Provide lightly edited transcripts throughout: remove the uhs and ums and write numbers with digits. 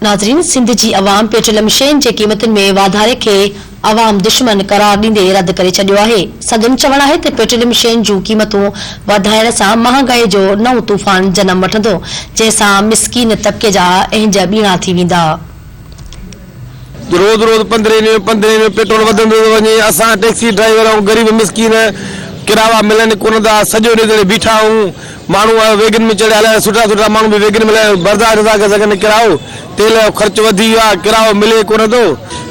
ناظرين سنڌ جي عوام پيٽروليم شين جي قيمتن ۾ واڌاري کي عوام دشمن قرار ڏيندي رد ڪري ڇڏيو آهي. سندن چوڻ آهي ته پيٽروليم شين جون قيمتون وڌائڻ سان مهانگائي جو نئون طوفان جنم وٺندو جنهن سان مسڪين طبقي جا اهنج ٻيڻا ٿي ويندا. روز روز پندرهين ۾ پندرهين ۾ پيٽرول وڌندو ٿو وڃي اسان ٽيڪسي ڊرائيور ۽ غريب مسڪين ڪراوا ملن ڪونه ٿا سڄو ڏينهن تڙي بيٺا آهيون ماڻهو ويگن ۾ چڙهي هليا سٺا سٺا ماڻهو به ويگن ۾ برداشت نٿا ڪري سگهن ڪرايو تيل جو خرچ وڌي ويو آهي ڪرايو ملي ڪونه ٿو.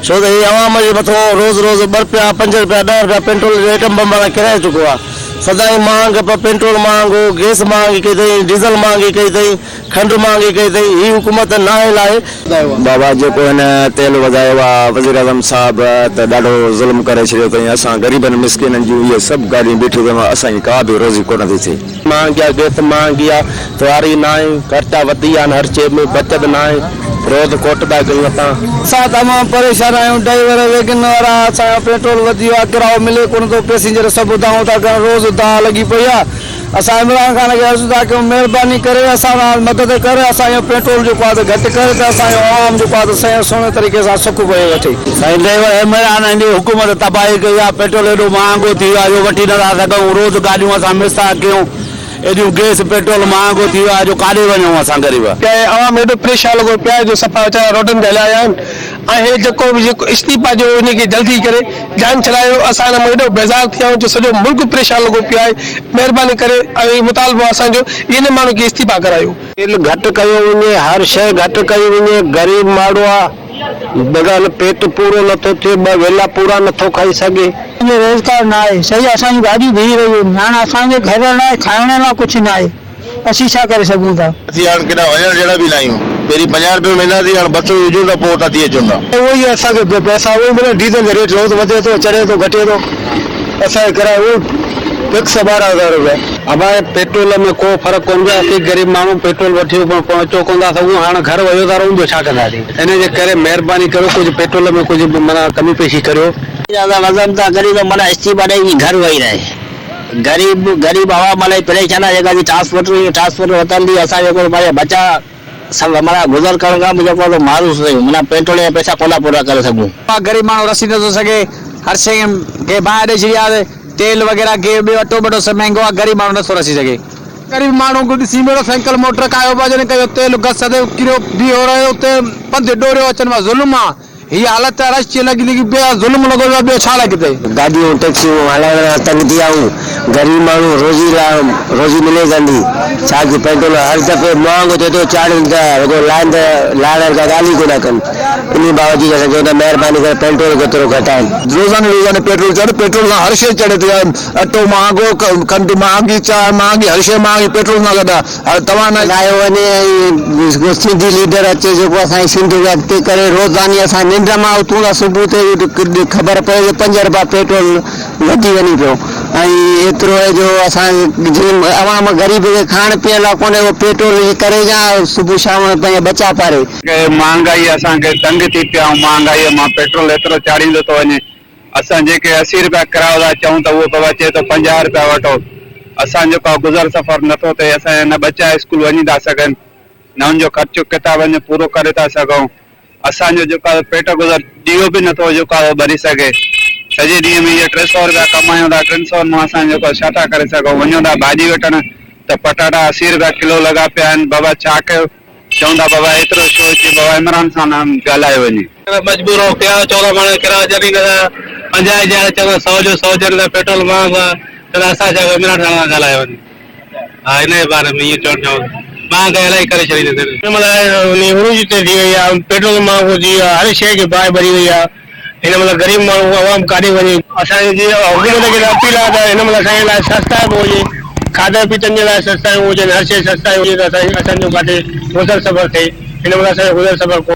ڇو ته هي عوام جي مٿو روز روز ٻه رپيا پنج رپيا ڏهه رپيا پيٽرول جو ايٽم بم وارا ڪيرائي چڪو آهي سدائين مهانگ پيٽرول مهانگو گئس مهانگي ڪئي اٿئي ڊيزل مهانگي ڪئي اٿئي کنڊ مهانگي ڪئي اٿئي هي حڪومت نااهل آهي. بابا جيڪو هن تيل وڌايو آ وزيراعظم صاحب ته ڏاڍو ظلم ڪري ڇڏيو اٿئي اسان غريبن مسڪينن جون اهي سڀ گاڏيون بيٺيون اٿن اسان جي ڪا به روزي ڪونه ٿي ٿئي. مهانگي آ گئس مهانگي آ سواري ناهي خرچا وڌي ويا آهن هر شي ۾ بچت ناهي روز کوٽ ٿا ڪيون اسان. اسان تمام پريشان آهيون ڊرائيور ويگن وارا اسان جو پيٽرول وڌي ويو آ ڪرايو ملي ڪونه ٿو پيسينجر سڀ دانهون ٿا ڪرن روز دانهن لڳي پئي آ اسان عمران خان کي عرض ٿا ڪيون مهرباني ڪري اسان سان مدد ڪر اسان جو پيٽرول جيڪو آهي ته گهٽ ڪر ته اسان جو عوام جيڪو آهي ته سهڻي سهڻي طريقي سان سک پيو وٺي. سائين ڊرائيور عمران جي حڪومت تباهي ڪئي آ پيٽرول ايڏو مهانگو ٿي ويو آ جو وٺي نٿا سگهون روز گاڏيون اسان مس ٿا ڪيون ايڏيون گئس پيٽرول مهانگو ٿي ويو آ جو ڪاڏي وڃون اسان غريب. عوام ايڏو پريشان لڳو پيو آهي جو صفا ويچارا روڊن تي هليا آيا آهن ۽ هي جيڪو به جيڪو استعيفا ڏيو انهي کي جلدي ڪري جان ڇڏايو اسان هن مان ايڏو بيزار ٿي ويا آهيون جو سڄو ملڪ پريشان لڳو پيو آهي مهرباني ڪري ۽ مطالبو آهي اسان جو انهي ماڻهو کي استعيفا ڪرايو. تيل گهٽ ڪيو وڃي هر شئي گهٽ ڪئي وڃي غريب ماڻهو آ بغل پيٽ پورو نٿو ٿئي ٻه ويلا پورا نٿو کائي سگهي. جو روزگار نه آهي صحيح اسان جون گاڏيون بيهي رهيون آهن هاڻ اسان جي گهر لاء کائڻ لاء ڪجهه نه آهي. اسين ڇا ڪري سگهون ٿا. اسين هاڻ ڪيڏانهن وڃڻ جهڙا به ناهيون. پهرين 50 رپئي ۾ وينداسين هاڻ 200 وجهون ٿا پوء اتان ٿي اچون ٿا. اهو ئي اسان کي پئسا اهو ئي ملن ڊيزل جو ريٽ روز وڌي ٿو چڙهي ٿو گهٽي ٿو اسان کي ڪرايو اهو فڪس 12 هزار رپيا. ابا پيٽرول ۾ ڪو فرق ڪونه پيو اسين غريب ماڻهو پيٽرول وٺي پهچو ڪونه ٿا سگهون هاڻ گهر ويو ٿا رهون ٻيو ڇا ڪنداسين ان جي ڪري مهرباني ڪريو ڪجهه پيٽرول ۾ ڪجهه به معنيٰ ڪمي پيشي ڪريو. وزن ٿا ڪريون ته معنيٰ استعيفا ڏئي گهر ويهي رهي. غريب غريب عوام الائي پريشان آهي جيڪا جي ٽرانسپورٽ ٽرانسپورٽ وتن ٿي اسان جيڪو پنهنجا ٻچا سڀ معنيٰ گذر ڪرڻ کان به جيڪو آهي سو محروس آهيون معنيٰ پيٽرول جا پئسا ڪونه ٿا پورا ڪري سگهون. غريب ماڻهو رسي نٿو سگهي هر شيء کي باهه ڏئي ڇڏي آهي تيل وغيره گيهه ٻيو اٽو ٻٽو سڀ مهنگو آهي غريب ماڻهو نٿو رسي سگهي. غريب ماڻهو کي ڏسي ميڙو سائيڪل موٽر ڪاهيو پيا جڏهن ڪيو تيل گئس تي ڪريو بيهو رهيو اتي پنڌ ڏوريو اچن وا ظلم آ. هي حالت ته رش جي لڳي لڳي پئي آ ظلم لڳو پيو آ ٻيو ڇا لڳي تي. گاڏيون ٽيڪسيون هلائڻ کان تنگ ٿي ويا آهيون غريب ماڻهو روزي لاء روزي ملي ڪانه ٿي ڇا ڪيون پيٽرول هر دفعي مهانگو ٿئي ٿو چاڙهين ته رڳو لاهين ته لاهڻ کان ڳالهه ئي ڪونه ڪن انهي باوجود اسان چئون ٿا مهرباني ڪري پيٽرول کي ٿورو گهٽائين. روزاني روزاني پيٽرول چڙهه پيٽرول سان هر شيء چڙهي ٿي اٽو مهانگو کنڊ مهانگي چانهه مهانگي هر شيء مهانگي پيٽرول سان گڏ هاڻي توهان نه. لاهيو وڃي ۽ ڪو سنڌي ليڊر اچي جيڪو اسان جي سنڌ کي اڳتي ڪري روزاني اسان ننڊ مان اٿون ٿا صبح تي خبر پئي ته پنج رپيا پيٽرول وڌي وڃي پيو ۽ ايترو آهي جو اسان جي عوام غريب کي کائڻ پيئڻ لاء ڪونهي اهو پيٽرول جي ڪري جا صبح شام پنهنجا ٻچا پاري. مهانگائي اسان کي تنگ ٿي پيا آهيون مهانگائي مان پيٽرول ايترو چاڙهيندو ٿو وڃي اسان جيڪي 80 رپيا ڪرايو ٿا چئون ته اهو بابا چئي ٿو 50 رپيا وٺو. اسان جو ڪو گذر سفر نه ٿو ٿئي، اسان جا نه ٻچا اسڪول وڃي ٿا سگهن، نه ان جو خرچ ڪتابن جو پورو ڪري ٿا سگهون. اسان جو جيڪو آهي پيٽ گذر ڏيئو به نه ٿو جيڪو آهي ٻري سگهي. سڄي ڏينهن ۾ اهي 300 رپيا ڪمايون ٿا، ٽن سون مان اسان جيڪو آهي ڇا ٿا ڪري سگهون. وڃون ٿا ڀاڄي وٺڻ ته پٽاٽا 80 رپيا ڪلو لڳا پيا آهن، بابا ڇا ڪيو؟ چون ٿا بابا ايترو ڇو چي بابا عمران سان ڳالهايو وڃي. مجبور هو ڪرايو چوندا ماڻهو ڪرايو جڏهن نه ته 50 هزار چوندا سو جو سو جڏهن ته پيٽرول مهانگو آهي چوندا اسان ڇا ڪيون عمران سان ڳالهايو وڃي ها ان جي باري ۾ ائين چوڻ چاهيون ٿا مهانگائي الاهي ڪري ڇڏي اٿن. هن مهل عروج تي ٿي وئي آهي پيٽرول مهانگو ٿي ويو آهي هر شيء کي باهه ٻري وئي آهي. هن مهل غريب ماڻهو عوام ڪاڏي وڃي. اسان جي حڪومت کي ته اپيل آهي ته هن مهل اسان جي لاء سستائپ هجي کاڌي پيتن جي لاء سستايون هجن هر شيء سستائي هجي ته اسان جو ڪاٿي گذر سفر ٿئي هن مهل اسان جو گذر سفر ڪو.